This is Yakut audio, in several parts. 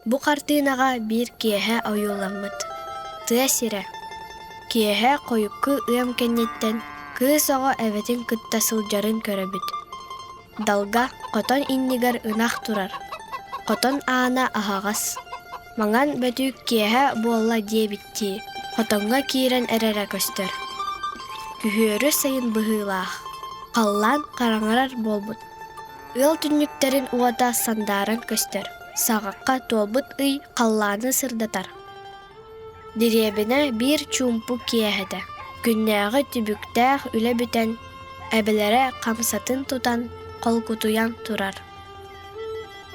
Бу хартыынаҕа биир киэһэ ойууламмыт. Тыа сирэ. Киэһэ хойукку ыам кэнниттэн кыыс оҕо эбэтин кытта сылдьарын көрөбүт. Далга хотон иннигэр ынах турар. Хотон аана аһаҕас. Маҥан бөтүүк киэһэ буолла диэбиттии, хотоҥҥо киирэн эрэрэ көстөр. Күһүөрү сайын быһыылаах. Халлаан хараҥарар буолбут. Ыал түннүктэрин уота сандааран көстөр, саҕахха туолбут ый халлааны сырдатар. Дэриэбинэ биир чуумпу киэһэтэ, күннээҕи түбүктээх үлэ бүтэн, эбэлэрэ хамсатын тутан, холкутуйан турар.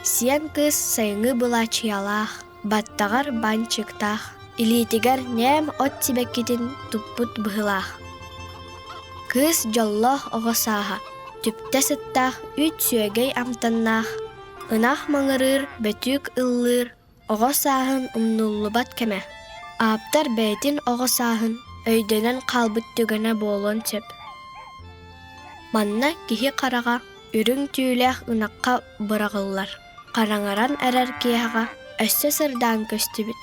Сиэн кыыс сайыҥҥы былаачыйалаах, баттаҕар банчыктаах, илиитигэр ньээм от сибэккитин туппут быһыылаах. Кыыс дьоллоох оҕо сааһа, түптэ сыттаах үүт-сүөгэй амтаннаах, ынах маҥырыыр, бөтүүк ыллыыр, оҕо сааһын умнуллубат кэмэ. Ааптар бэйэтин оҕо сааһын өйдөнөн хаалбыт түгэнэ буолуон сөп. Манна киһи хараҕа үрүҥ түүлээх ынахха быраҕыллар. Хараҥаран эрэр киэһэҕэ өссө сырдаан көстүбүт.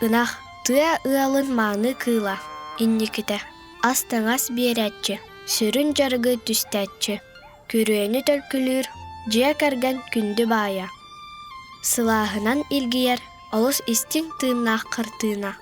Ынах тыа ыалын мааны кыыла, инникитэ, ас-таҥас биэрээччи, сүрүн дьарыгы түстээччи, күрүөнү төлкүлүүр, дьиэ кэргэн күндү баайа. Сылааһынан илгийэр олус истиҥ тыыннаах хартыына.